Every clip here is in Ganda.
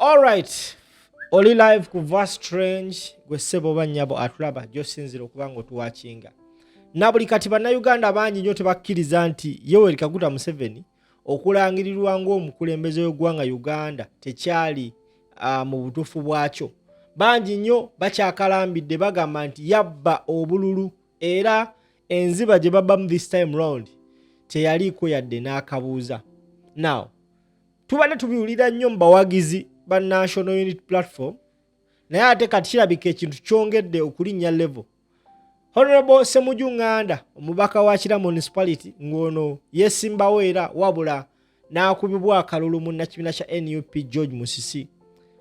Alright, oli live ku Strange, gwe ssebo oba nnyabo atulaba gy'osinzira okuba nga otuwakinga. Na buli kati Bannayuganda bangi nnyo tebakkiriza nti Yoweri Kaguta Museveni okulangirirwa ng'omukulembeze w'eggwanga Uganda tekyali mu butuufu bwakyo. Bangi nnyo bakyakalambidde, bagamba nti yabba obululu, era enziba gye babbamu this time round teyaliiko yadde n'akabuuza. Now tubadde tubiwulira nnyo mu bawagizi ba National Unity Platform, naye ate kati kirabika ekintu kyongedde okulinnya level. Honorable Semuju Nganda, omubaka wa Kira Municipality, ng'ono yeesimbawo era wabula n'akubibwa akalulu munnakibiina kya NUP George Musisi,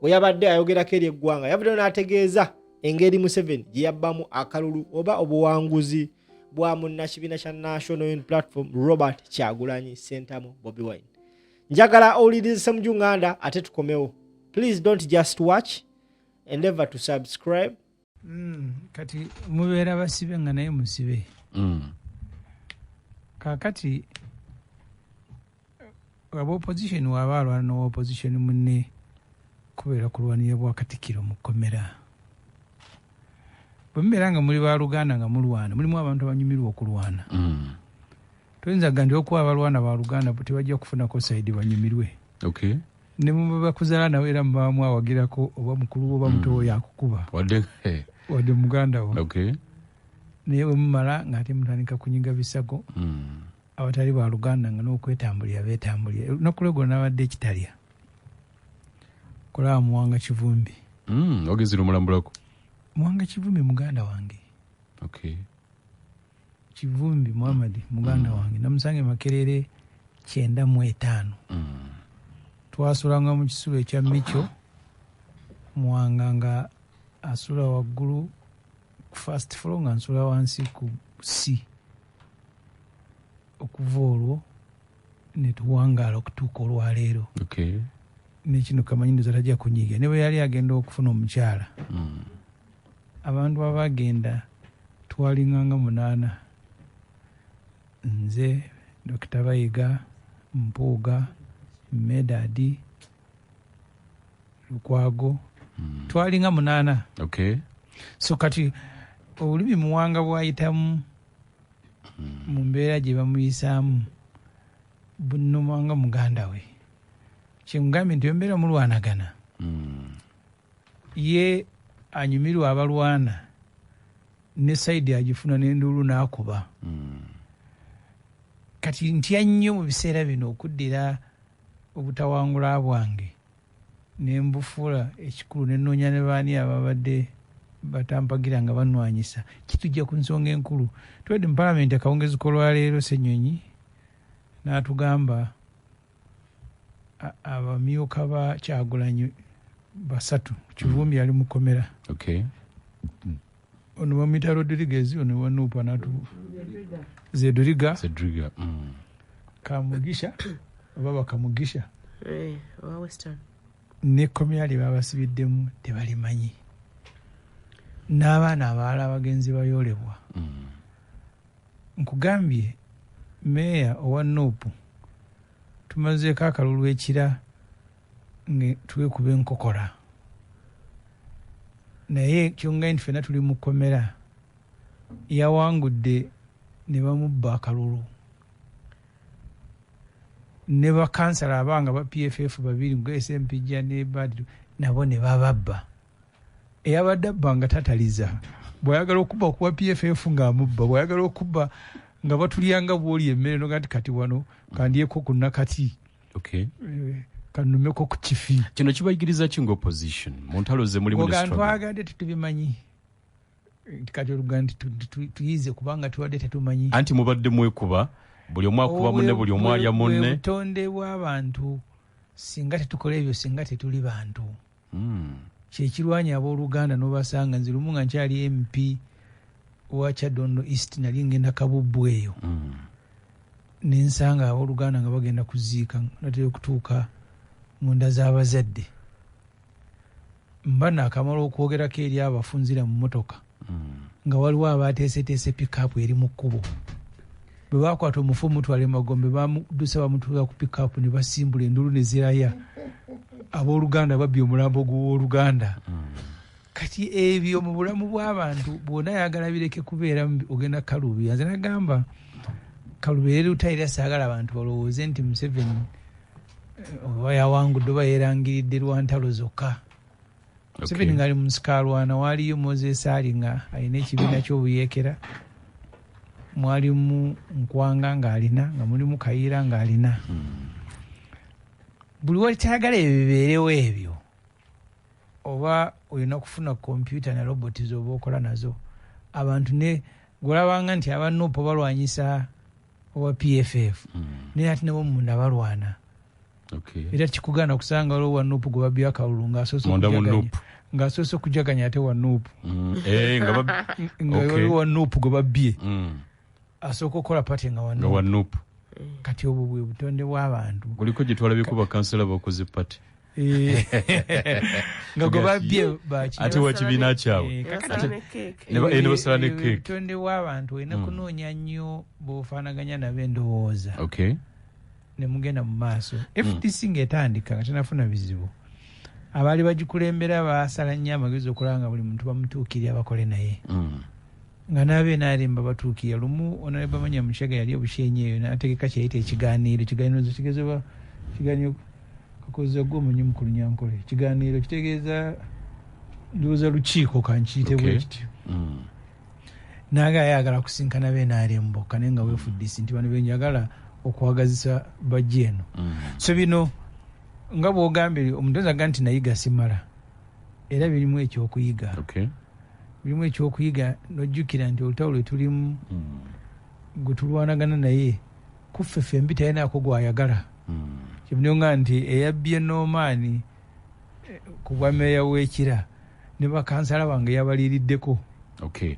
bwe yabadde ayogerako eri eggwanga, yavuddeyo n'ategeeza engeri Museveni gye yabbamu akalulu oba obuwanguzi bwa munnakibiina kya National Unity Platform Robert Kyagulanyi Ssentamu, Bobi Wine. Njagala owulirize Semuju Nganda ate tukomewo. Please don't just watch, endeavor to subscribe. Kati mubeera basibe nga naye musibe. Kaakati aba opposition waaba alwana nowa opposition munne, kubeera kulwanira bwakatikiro mu kkomera. Bwe mubeera nga muli baluganda nga mulwana, mulimu abantu abanyumirwa okulwana. Toyinza ga nti okuba abalwana baluganda tebajja kufunako side banyumirwe. Ne mubakuzaala nawe era mubamu awagirako oba mukulu oba muto oyo akukuba. Wadde Wadde muganda wo. Naye bwe mumala ng'ate mutandika kunyiga bisago. Abatali baluganda nga n'okwetambulira beetambulira. Olunaku lweggulo nabadde ekitalya kulaba Muwanga Kivumbi. Wagezire omulambulako? Muwanga Kivumbi muganda wange. Kivumbi Muhammad muganda wange, namusanga e Makerere 95. Twasulanga mu kisulo ekya Micho. Muwanga nga asula waggulu ku first floor, nga nsula wansi ku C. Okuva olwo ne tuwangaala okutuuka olwaleero. Nekino kamanyi ndoza tajja kunyiga ne bwe yali agenda okufuna omukyala. Abantu abagenda twalinganga munaana: nze, Dr Bayiga, Mpuuga, Medadi Lukwago. Twalinga munaana. So kati olulimi Muwanga bwayitamu mu mbeera gye bamuyisaamu bunumanga muganda we. Kyengambye nti embeera mulwanagana, ye anyumirwa abalwana ne side agifuna n'enduulu n'akuba. Kati ntya nnyo mu biseera bino okuddira obutawangula bwange ne mbufuula ekikulu, nenoonya ne baani ababadde batampagira nga banwanyisa. Kitujja ku nsonga enkulu. Tubadde mu palamenti akawungezi k'olwaleero, Ssenyonyi n'atugamba abamyuka ba Kyagulanyi basatu. Kivumbi ali mukomera. Ono bamuyita Rodriguez, ono wa NUP anatu Zedriga. Zedriga. Kamugisha oba bakamugisha. Owa Western. Nekkomera lye babasibiddemu tebalimanyi, n'abaana abalala abagenzi bayoolebwa. Nkugambye meeya owa NUP tumazeeko akalulu ekira nga twekuba enkokola, naye kyongaye nti fenna tuli mu kkomera, yawangudde ne bamubba akalulu ne bakansala abanga ba PFF babiri nga Sempijja ne Badru nabo ne bababba. Eyabadde abba nga tataliza, bw'ayagala okubba kuba PFF ng'amubba, bw'ayagala okubba nga batulyanga bw'oli emmere noga nti kati wano kandyeko ku nakati. Kanumeko ku kifi. Kino kibayigiriza ki nga opposition mu ntalo ze mulimu ne Oga struggle? Ntwagadde tetubimanyi. Kati oluga nti tuyize kubanga tubadde tetumanyi. Anti mubadde mwekuba, buli omu akuba munne, buli omu alya munne. Butonde bw'abantu. Singa tetukola ebyo, singa tetuli bantu. Kyekirwanya abooluganda n'obasanga. Nze lumu nga nkyali MP wa Kyadondo East, nali ngenda Kabubbu eyo, nensanga abooluganda nga bagenda kuziika, natera okutuuka munda z'abazadde, mba naakamala okwogerako eri abafu, nzira mu motoka, nga waliwo abateeseteese pikapu eri mu kkubo. Bwe bakwata omufu omutwala emagombe, bamudusa bamutuuza ku pikapu ne basimbula endulu ne ziraya, abooluganda babbye omulambo gw'owooluganda. Kati ebyo mu bulamu bw'abantu bwonna yagala bireke kubeera, ogenda kaluubira. Nze nagamba kalubeere lutayira, saagala abantu balowooze nti Museveni oba yawangudde oba yeerangiridde lwa ntalo zokka. Museveni ng'ali mu nsiko alwana, waaliyo Moses Ali nga alina ekibiina ky'obuyeekera, mwalimu Nkwanga ng'alina, nga mulimu Kayiira ng'alina. Buli wetayagala ebyo bibeerewo ebyo, oba olina kufuna kompyuta ne roboti zoba okola nazo. Abantu ne gwolabanga nti aba NUP balwanyisa oba PFF, naye ate nabo munda balwana. Era kikugaana okusanga waliwo wa NUP gwe babbye akalulu ng'asoose okujaganya ate wa NUP. Nga waliwo wa NUP gwe babbye, asooka okukola pati nga wa NUP. Kati obwo bwe butonde bw'abantu. Kuliko gye twalabye bakansala bakoze pati nga gwe babbye ate wa kibiina kyabwe ne basala ne keeki. Butonde bw'abantu, olina kunoonya nnyo bw'ofaanaganya nabo endowooza ne mugenda mu maaso. FDC ng'etandika nga tenafuna bizibu, abaali bagikulembera baasala nnyo amagezi okulaba nga buli muntu bamutuukirira bakole naye, nga n'abe NRM babatuukirira. Lumu Honorable Bamanya Mushega yali obushenyi eyo n'ategeka kyeyita ekigaaniiro. Ekigaaniiro kitegeeza oba kigaaniiro kakoza gwe omanyi mukulu Nyankole, ekigaaniiro kitegeeza ndowooza lukiiko, kankiyite bwe kityo. Naga ayagala kusinkana be NRM bokka, naye nga weFDC nti bano benjagala okwagazisa bajja eno. So bino nga bwogambye omuntu azaga nti nayiga simala, era birimu ekyokuyiga. Birimu ekyokuyiga nojjukira nti olutalo lwe tulimu gwe tulwanagana naye kuffe ffembi talinaako gwayagala. Kyemunonga nti eyabbye Noomaani ku bwa meeya w'Ekira ne bakansala bange yabaliiriddeko.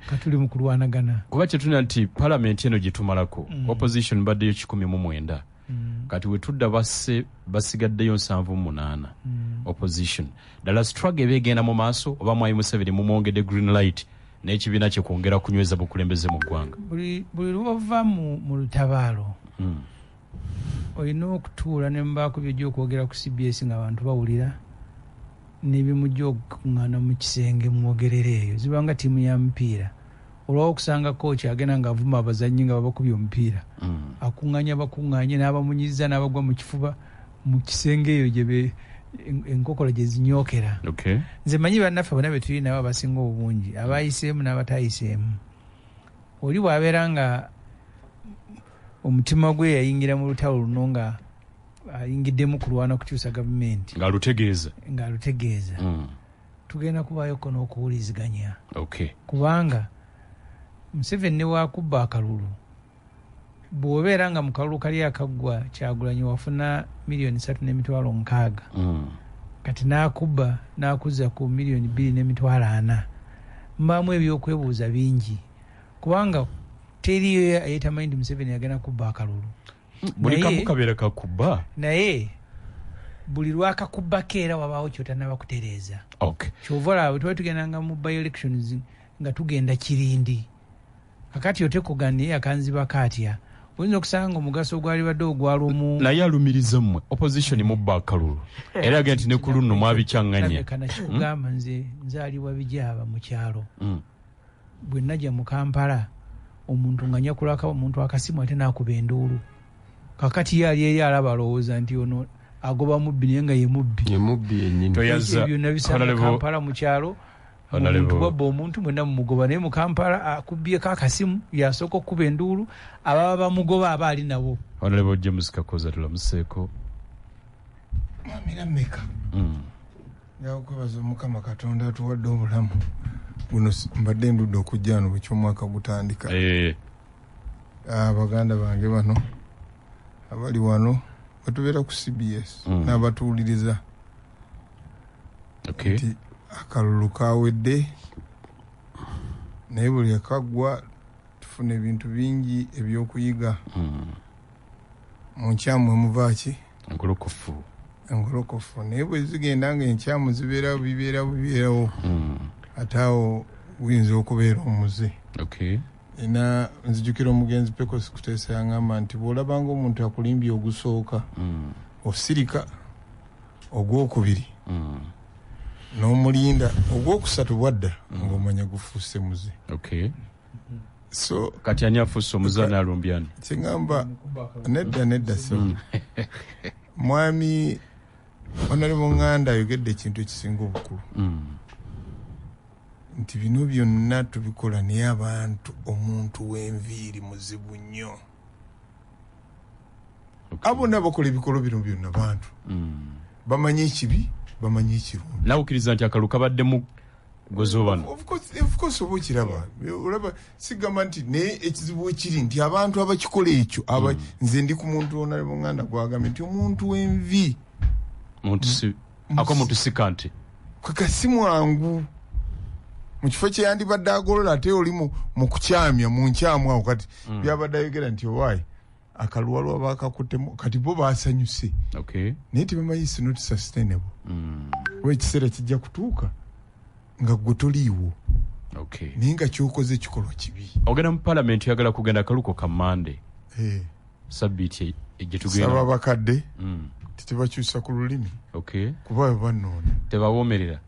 Katuli mu kulwanagana. Kuba kyetulina nti palamenti eno gye tumalako, opposition baddeyo 109. Kati wetudda basse basigaddeyo 78. Opposition ddala struggle eba egenda mu maaso oba Mwayi Museveni mumwongedde green light n'ekibiina kye kwongera kunyweza bukulembeze mu ggwanga? Buli lwova mu lutabaalo, olina okutuula ne mubaako byojja okwogera ku CBS nga abantu bawulira, n'ebimujja okukuŋŋaana mu kisenge mwogerere eyo. Zibanga ttiimu ya mupiira, olwawo okusanga kooki agenda ng'avuma abazannyi nga babakubye omupiira, akuŋŋaanya bakuŋŋaanye n'abamunyiza n'abagwa mu kifuba mu kisenge eyo gye enkokola gye zinyookera. Nze manyi bannaffe bonna be tuli nabo abasinga obungi abayiseemu n'abatayiseemu, oli bw'abeera nga omutima gwe yayingira mu lutalo luno nga ayingiddemu kulwana kukyusa gavumenti, ng'alutegeeza, ng'alutegeeza, tugenda kubaayoko n'okuwuliziganya. Kubanga Museveni ne wakubba akalulu, bw'obeera nga mu kalulu kali akaggwa Kyagulanyi wafuna 3,600,000, kati n'akubba n'akuzza ku 2,400,000, mbaamu ebyokwebuuza bingi, kubanga teriyo ayetamanyi nti Museveni agenda kubba akalulu. Buli kamu kabeera kakubba. Naye buli lwakakubbako era wabaawo kyotanaba kutereeza. Kyova olaba bwe tuba tugendanga mu by elections nga tugenda kirindi, kakati otekugana ye akanzibako atya, oyinza okusanga omugaso ogwalibadde ogwalumu. Naye alumiriza mmwe opposition mubba akalulu, era agenda nti ne ku luno mwabikyaŋŋanye. Kana kikugamba nze nzaalibwa Bijaaba mu kyalo. Bwe najja mu Kampala, omuntu nga nyakulako omuntu akasimu ate n'akuba enduulu. Kakati ye ali eri alaba alowooza nti ono agoba mubbi, naye nga ye mubbi. Ye mubbi yennyini. Toyaza. Ebyo nabisanga Kampala mu kyalo. Omuntu bwabba omuntu mwenna mumugoba, naye mu Kampala akubyeko akasimu yasooka okukuba enduulu, ababa bamugoba aba ali nabo. Honorable James Kakoza, tulamuseeko. Mwamira mmeka? Njaga okwebaza Omukama Katonda atuwadde obulamu buno. Mbadde ndudde okujja wano bwe ky'omwaka gutandika. Baganda bange bano abali wano batubeera ku CBS n'abatuwuliriza nti akalulu kawedde, naye buli akaggwa tufuna ebintu bingi ebyokuyiga. Mu nkyamu emuva ki? Engolokofu. Engolokofu. Naye bwe zigenda nga enkyamu zibeerawo, bibeerawo, bibeerawo, ate awo guyinza okubeera omuze. Ena nzijukira omugenzi Pecos Kuteesa yangamba nti bw'olabanga omuntu akulimbye ogusooka, osirika, ogwokubiri n'omulinda, ogwokusatu bwadda ng'omanya gufuuse muze. So kati ani afuuse omuze, alumbye ani? Kyeŋŋamba, nedda nedda, so mwami Honorable Nganda ayogedde ekintu ekisinga obukulu, nti bino byonna tubikola naye abantu, omuntu w'enviiri muzibu nnyo. Abo bonna bakola ebikolo bino byonna bantu bamanyi ekibi, bamanyi ekirungi. Nawe okkiriza nti akalulu kabaddemu gozo bano? Of course, oba okiraba, olaba sigamba nti, naye ekizibu ekiri nti abantu abakikola ekyo nze ndi ku muntu Honorable Nganda gwagambye nti omuntu w'envi muntu si ako muntu sika nti kaka si mwangu. Mu kifo kye yandibadde agolola, ate oli mu kukyamya mu nkyamu awo. Kati byabadde ayogera nti owaayi akaluwalwa bakakuttemu, kati bo basanyuse, naye tebamanyi it's not sustainable, oba ekiseera kijja kutuuka nga gwe toliiwo, naye nga kyokoze ekikolwa kibi. Ogenda mu palamenti, oyagala kugenda akaluko ka Mande, sabbiiti gye saba tugenda. Abakadde tebakyusa ku lulimi, kuba bwe bannoona Tebawoomerera,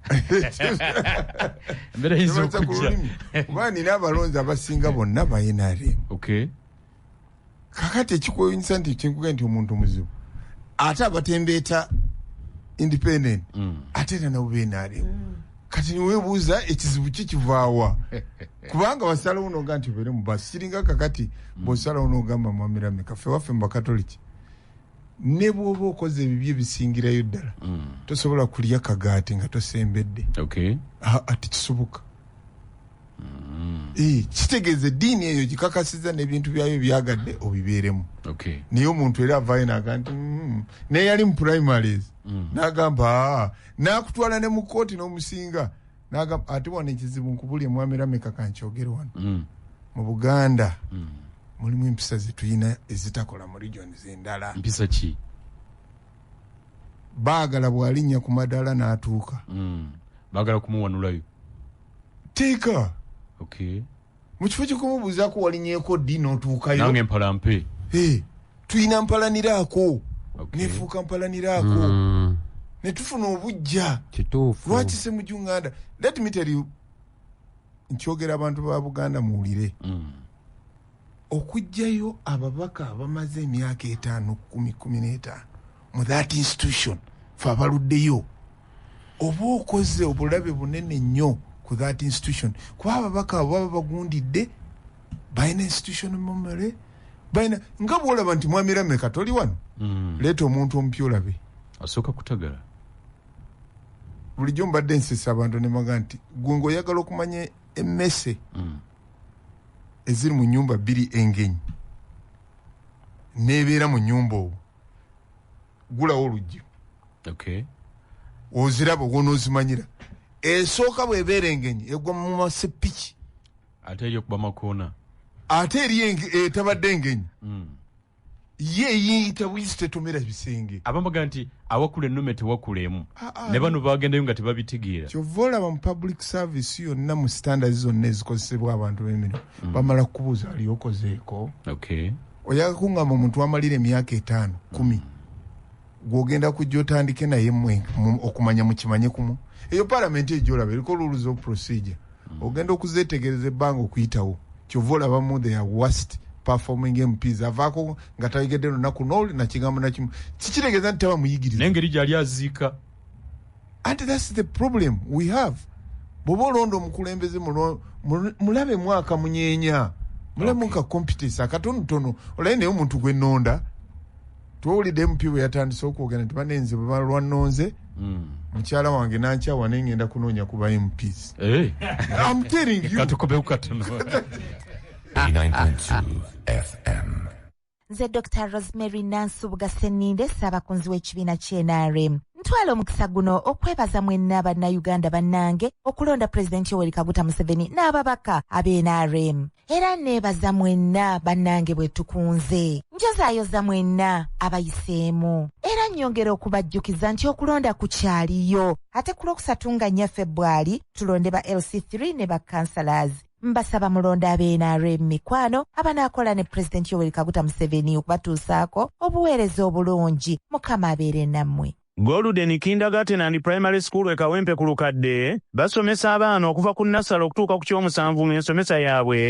embeera eyinza tebakyusa ku okujja. lulimi, kuba nina abalonzi abasinga bonna ba NRM. Kakati ekikwewunyisa nti kyenkuga nti omuntu muzibu, ate abatembeeta independent, ate era nabo ba NRM. Kati niwebuuza ekizibu ki kivaawa, kubanga wasalawo noga nti obeere mu basi kiringa kakati bwosalawo nogamba mwamiramika ffe waffe mu bakatoliki, ne bwoba okoze ebibi ebisingirayo ddala, tosobola kulya kagaati nga tosembedde. Ah, tekisoboka. Kitegeeza eddiini eyo gikakasiza n'ebintu byayo byagadde obibeeremu. Naye omuntu era avaayo naga nti naye yali mu primaries, n'agamba, "Ah," n'akutwala ne mu kooti n'omusinga, n'agamba ate wano ekizibu nkubulye mwami Rameka, kankyogere wano, mu Buganda mulimu empisa zetulina ezitakola mu regions endala. Mpisa ki? Baagala bw'alinnya ku madaala n'atuuka, Baagala kumuwanulayo. Teeka mu kifo kyokumubuuzaako walinyeeko ddi n'otuukayo. Nange mpalampe. Eh, tuyina mpalaniraako, nefuuka mpalaniraako, ne tufuna obujja. Kituufu. Lwaki Semuju Nganda? Let me tell you, nkyogera abantu ba Buganda muwulire, okuggyayo ababaka abamaze emyaka 5, 10, 15 mu that institution, fe abaluddeyo oba okoze obulabe bunene nnyo ku that institution, kuba ababaka abo baba bagundidde, balina institution memory, balina nga bwolaba nti mwami Rameka toli wano, leeta omuntu omupya olabe. Asooka kutagala. Bulijjo mbadde nsesa abantu ne baga nti gwe ng'oyagala okumanya emmese eziri mu nyumba bbiri engenyi nebeera mu nyumba, obwo gulawo oluggi, oziraba wonoozimanyira. Esooka bw'ebeera engenyi egwa mu masepiki, Ate eri okuba makoona. Ate eri etabadde engenyi ye eyiyita buyisi, tetomera bisenge. Abamuga nti awakula ennume tewakula emu. Ah, ah. Ne bano bagendayo nga tebabitegeera. Kyova olaba mu public service yonna, mu standards zonna ezikozesebwa abantu b'emirimu, bamala kukubuuza ali okozeeko. Oyagala kuŋŋamba omuntu wamalira emyaka 5, 10, gw'ogenda kujja otandike naye mmwe okumanya mukimanye kumu. Eyo palamenti ejo olaba eriko rules of procedure, ogenda okuzeetegereza ebbanga okuyitawo. Kyova olabamu the worst performing MPs avaako nga tayogedde lunaku n'oli nakigambo nakimu, kikitegeeza nti tabamuyigiriza. Naye engeri gyali aziika. Anti that's the problem we have. Bw'oba olonda omukulembeze, mulabe mwaka munyeenya, mulabe ka competence akatonotono olaye. Naye omuntu gwe nnonda, twowulidde MP bwe yatandise okwogera nti banenze bwe balwannonze, mukyala wange nankyawa, naye ngenda kunoonya kuba MPs. Eh, I'm telling you. Katukobeku katono. 89.2 FM. Nze Dr Rosemary Nansubuga Senninde, ssaabakunzi w'ekibiina ky'NRM. Ntwala omukisa guno okwebaza mwenna Bannayuganda bannange okulonda Pulezidenti Yoweri Kaguta Museveni n'ababaka ab'NRM. Era neebaza mwenna bannange bwe tukunze, njozaayoza mwenna abayiseemu. Era nnyongera okubajjukiza nti okulonda kukyaliyo ate ku Lwokusatu nga 4 Febwali tulonde ba LC3 ne ba councillors. Mbasaba mulonde ab'NRM mikwano abanaakola ne Pulezidenti Yoweri Kaguta Museveni okubatuusaako obuweereza obulungi. Mukama abeere nammwe. Golden Kindergarten and Primary School e Kawempe ku Lukadde basomesa abaana okuva ku nasale okutuuka ku kyomusanvu ng'ensomesa yaabwe.